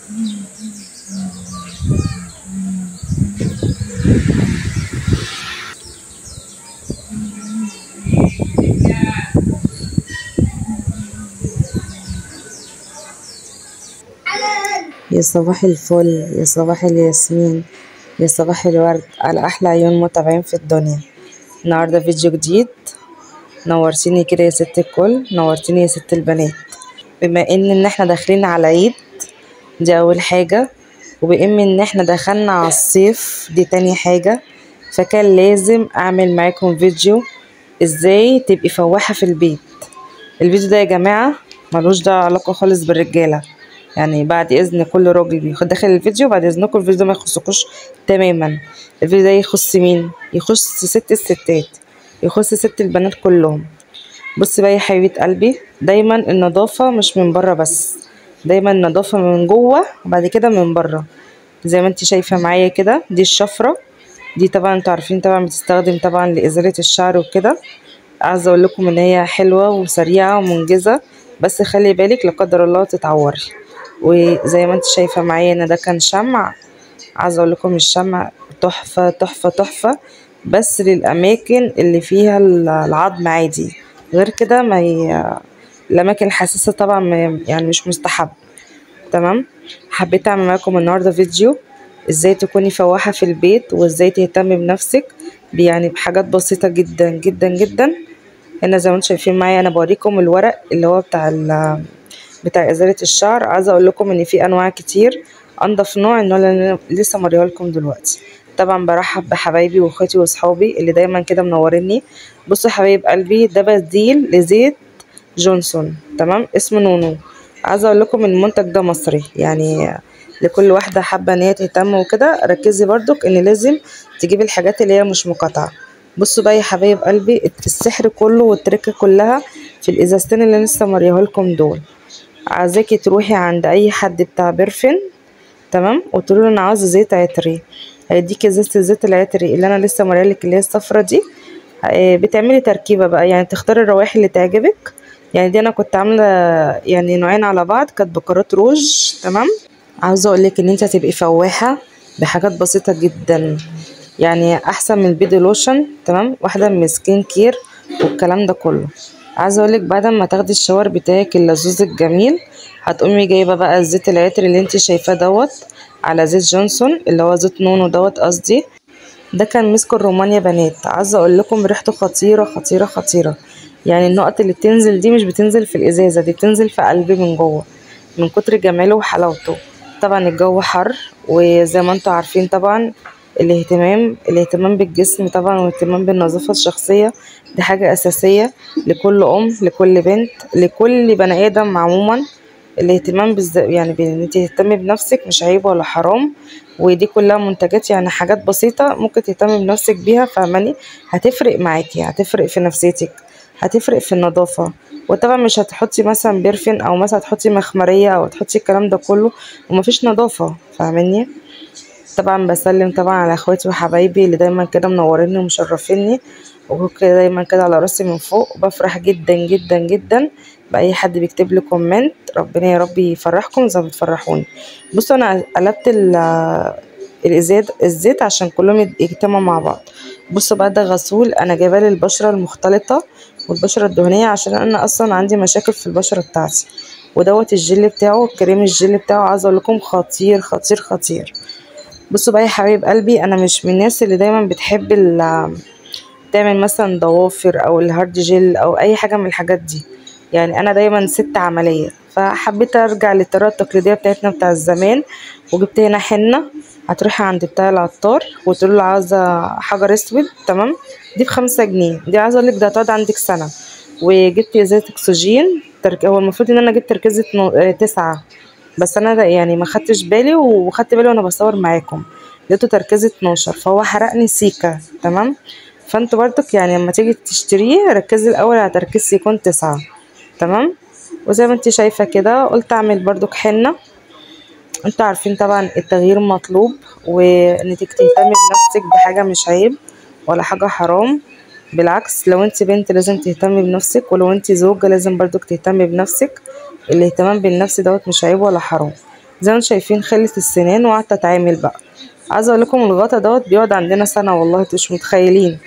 يا صباح الفل، يا صباح الياسمين، يا صباح الورد على احلى عيون متابعين في الدنيا. النهارده فيديو جديد. نورتيني كده يا ست الكل، نورتيني يا ست البنات. بما ان احنا داخلين على عيد، دي اول حاجة، وبما ان احنا دخلنا على الصيف دي تاني حاجة، فكان لازم اعمل معاكم فيديو ازاي تبقي فواحه في البيت. الفيديو ده يا جماعة ملوش ده علاقة خالص بالرجاله، يعني بعد اذن كل راجل بياخد داخل الفيديو، بعد اذنكم الفيديو ده ما يخصكوش تماما. الفيديو ده يخص مين؟ يخص ست الستات، يخص ست البنات كلهم. بصي بقى يا حبيبه قلبي، دايما النظافة مش من بره بس، دايما النظافة من جوه وبعد كده من بره. زي ما انت شايفه معايا كده، دي الشفرة دي طبعا انتوا عارفين طبعا بتستخدم طبعا لازالة الشعر وكده. عايزه اقول لكم ان هي حلوة وسريعة ومنجزه، بس خلي بالك لا قدر الله تتعوري. وزي ما انت شايفه معايا ان ده كان شمع، عايزه اقول لكم الشمع تحفة تحفة تحفة، بس للاماكن اللي فيها العظم عادي، غير كده ما الاماكن الحساسة طبعا يعني مش مستحب. تمام. حبيت اعمل معاكم النهارده فيديو ازاي تكوني فواحه في البيت وازاي تهتمي بنفسك، يعني بحاجات بسيطة جدا جدا جدا. هنا زي ما انتم شايفين معايا انا بوريكم الورق اللي هو بتاع ازالة الشعر. عايزه اقول لكم ان في انواع كتير، انضف نوع ان انا لسه موريه لكم دلوقتي. طبعا برحب بحبايبي واخواتي واصحابي اللي دايما كده منوريني. بصوا يا حبايب قلبي، ده بديل لزيت جونسون، تمام، اسمه نونو. عايزه اقول لكم المنتج ده مصري، يعني لكل واحدة حابة ان هي تهتم وكده. ركزي برضك ان لازم تجيبي الحاجات اللي هي مش مقاطعه. بصوا بقى يا حبايب قلبي، السحر كله والتركه كلها في الازازتين اللي انا لسه موريها لكم دول. عايزاكي تروحي عند اي حد بتاع برفن، تمام، وتقولي له انا عاوزه زيت عطري، هيديكي ازازة الزيت العطري اللي انا لسه موريها لك اللي هي الصفرة دي. بتعملي تركيبه بقى، يعني تختاري الروايح اللي تعجبك. يعني دي انا كنت عامله يعني نوعين على بعض، كانت بكرات روج، تمام. عاوزه اقول لك ان انت هتبقي فواحه بحاجات بسيطة جدا، يعني احسن من ال body lotion، تمام، واحدة من skin care والكلام ده كله. عايزه اقولك بعد ما تاخدي ال shower بتاعك اللذوذ الجميل، هتقومي جايبه بقى الزيت العطر اللي انت شايفاه دوت على زيت جونسون اللي هو زيت نونو دوت، قصدي ده كان مسك الرومان يا بنات. عايزه اقول لكم ريحته خطيرة خطيرة خطيرة، يعني النقط اللي بتنزل دي مش بتنزل في الازازه، دي بتنزل في قلبي من جوه من كتر جماله وحلاوته. طبعا الجو حر، وزي ما انتوا عارفين طبعا الاهتمام بالجسم طبعا والاهتمام بالنظافة الشخصية دي حاجة أساسية لكل أم، لكل بنت، لكل بني آدم عموما. الاهتمام يعني بإن انت تهتمي بنفسك مش عيب ولا حرام، ودي كلها منتجات يعني حاجات بسيطة ممكن تهتمي بنفسك بيها، فاهماني؟ هتفرق معاكي، هتفرق في نفسيتك، هتفرق في النظافة. وطبعا مش هتحطي مثلا برفن أو مثلا هتحطي مخمرية أو تحطي الكلام ده كله ومفيش نظافة، فاهماني؟ طبعا بسلم طبعا على اخواتي وحبايبي اللي دايما كده منوريني ومشرفيني وكده، دايما كده على راسي من فوق. بفرح جدا جدا جدا باي حد بيكتب لي comment، ربنا يا رب يفرحكم زي ما بتفرحوني. بصوا انا قلبت الزيت عشان كلهم يجتمعوا مع بعض. بصوا بقى، ده غسول انا جايباه للبشره المختلطة والبشره الدهنية، عشان انا اصلا عندي مشاكل في البشرة بتاعتي. ودوت الجل بتاعه، كريم الجل بتاعه، عايزه اقول لكم خطير خطير خطير. بصوا بقى يا حبايب قلبي، انا مش من الناس اللي دايما بتحب تعمل مثلا ضوافر او ال hard gel او اي حاجة من الحاجات دي، يعني انا دايما ست عملية، فحبيت ارجع للطريقة التقليدية بتاعتنا بتاع الزمان. وجبت هنا حنة، هتروحي عند بتاع العطار وتقول له عاوزه حجر اسود، تمام، دي ب5 جنيه، دي عايزه اقول لك ده هتقعد عندك سنة. وجبت ازازة اكسجين، هو المفروض ان انا جبت تركيزه 9، بس انا يعني ما خدتش بالي، وخدت بالي وانا بصور معاكم لقيته تركيز 12، فهو حرقني سيكه، تمام. فانتوا برضك يعني لما تيجي تشتريه ركزي الاول على تركيز يكون 9، تمام. وزي ما انت شايفه كده قلت اعمل برضك حنة. انتوا عارفين طبعا التغيير مطلوب، وانك تهتمي بنفسك بحاجة مش عيب ولا حاجة حرام، بالعكس لو انت بنت لازم تهتمي بنفسك، ولو انت زوجة لازم برضك تهتمي بنفسك. الاهتمام بالنفس دوت مش عيب ولا حرام. زي ما انتم شايفين خلت السنان وقعدت اتعامل بقى. عايزه اقول لكم الغطا دوت بيقعد عندنا سنة، والله انتوا مش متخيلين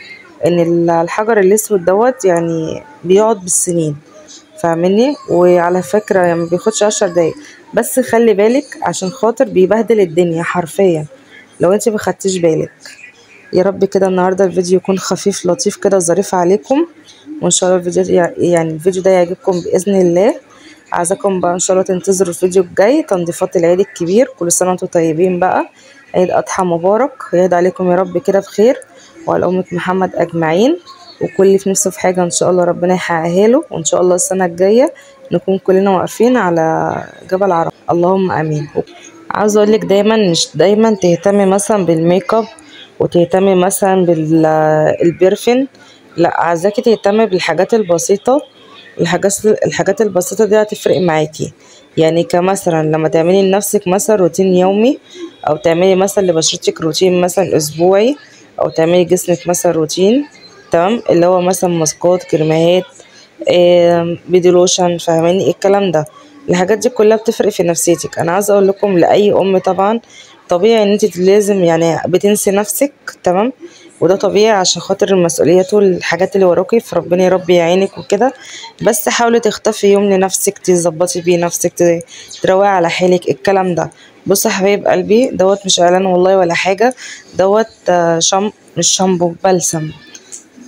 ان الحجر الاسود دوت يعني بيقعد بالسنين، فاهميني؟ وعلى فكرة يعني ما بياخدش 10 دقايق، بس خلي بالك عشان خاطر بيبهدل الدنيا حرفيا لو انت ما خدتيش بالك. يا رب كده النهارده الفيديو يكون خفيف لطيف كده ظريف عليكم، وان شاء الله الفيديو يعني الفيديو ده يعجبكم باذن الله. عايزاكم بقى ان شاء الله تنتظروا الفيديو الجاي، تنظيفات العيد الكبير. كل سنة وانتم طيبين بقى، عيد اضحى مبارك، يعيد عليكم يا رب كده بخير وعلى امه محمد اجمعين، وكل اللي في نفسه في حاجة ان شاء الله ربنا يحققها له، وان شاء الله السنة الجاية نكون كلنا واقفين على جبل عرفه، اللهم امين. عاوزه اقول لك دايما، مش دايما تهتمي مثلا بالميك اب وتهتمي مثلا بال perfume، لا، عايزاكي تهتمي بالحاجات البسيطة. الحاجات البسيطة دي هتفرق معاكي. يعني كمثلا لما تعملي لنفسك مثلا روتين يومي، او تعملي مثلا لبشرتك روتين مثلا اسبوعي، او تعملي جسمك مثلا روتين، تمام، اللي هو مثلا ماسكات، كريمات، body lotion، فاهماني الكلام ده؟ الحاجات دي كلها بتفرق في نفسيتك. انا عايزه اقول لكم لاي ام طبعا طبيعي ان انت لازم يعني بتنسي نفسك، تمام، وده طبيعي عشان خاطر المسؤوليات والحاجات اللي وراكي، فربنا يا رب يعينك وكده. بس حاولي تخطفي يوم لنفسك، تظبطي بيه نفسك، تروقي على حالك، الكلام ده. بصوا يا حبايب قلبي، دوت مش اعلان والله ولا حاجة، دوت مش شامبو، بلسم،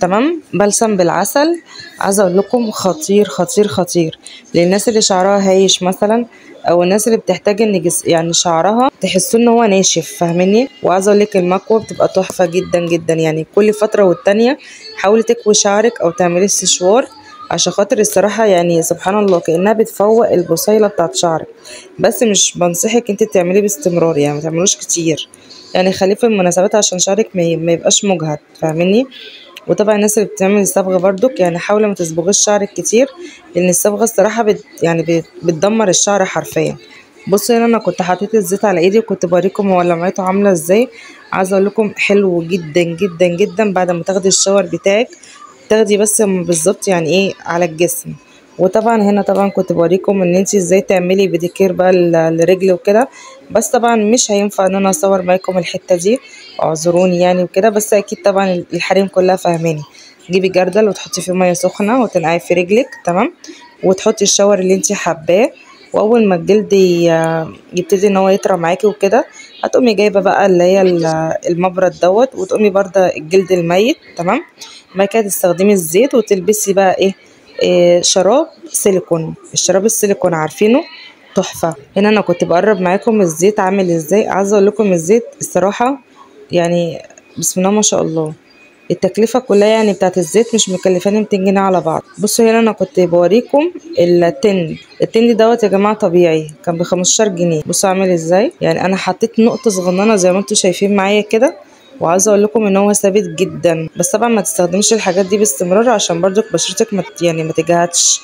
تمام، بلسم بالعسل. عايزه اقول لكم خطير خطير خطير للناس اللي شعرها هايش مثلا، او الناس اللي بتحتاج ان يعني شعرها تحسوا ان هو ناشف، فاهميني؟ وعايزه اقول لك المكوه بتبقى تحفة جدا جدا، يعني كل فترة والتانية حاولي تكوي شعرك او تعملي استشوار، عشان خاطر الصراحة يعني سبحان الله كانها بتفوق البصيله بتاعت شعرك. بس مش بنصحك انت تعمليه باستمرار، يعني ما تعملوش كتير، يعني خليه في المناسبات عشان شعرك ما يبقاش مجهد، فاهميني؟ وطبعا الناس اللي بتعمل صبغة برضك، يعني حاولي ما تصبغيش شعرك كتير، لان الصبغه الصراحة بتدمر الشعر حرفيا. بصوا هنا انا كنت حطيت الزيت على ايدي وكنت بوريكم هو لمعته عامله ازاي. عايزه اقول لكم حلو جدا جدا جدا. بعد ما تاخدي الشاور بتاعك تاخدي بس بالظبط يعني ايه على الجسم. وطبعا هنا طبعا كنت بوريكم ان انت ازاي تعملي بيديكير بقى للرجل وكده، بس طبعا مش هينفع ان انا اصور معاكم الحتة دي، اعذروني يعني وكده، بس اكيد طبعا الحريم كلها فاهماني. جيبي جردل وتحطي فيه مية سخنة وتنقعي في رجلك، تمام، وتحطي الشاور اللي انت حباه، واول ما الجلد يبتدي ان هو يطرى معاكي وكده، هتقومي جايبه بقى اللي هي المبرد دوت، وتقومي برده الجلد الميت، تمام. بعد كده تستخدمي الزيت وتلبسي بقى ايه شراب سيليكون. الشراب السيليكون عارفينه تحفة. هنا انا كنت بقرب معاكم الزيت عامل ازاي. عايزه اقول لكم الزيت الصراحة يعني بسم الله ما شاء الله، التكلفة كلها يعني بتاعت الزيت مش مكلفاني 200 جنيه على بعض. بصوا هنا انا كنت بوريكم التند، التند دوت يا جماعة طبيعي كان ب15 جنيه. بصوا عامل ازاي، يعني انا حطيت نقطة صغننه زي ما انتم شايفين معايا كده، وعايزه اقول لكم ان هو ثابت جدا. بس طبعا ما تستخدمش الحاجات دي باستمرار عشان برضك بشرتك ما تجهدش.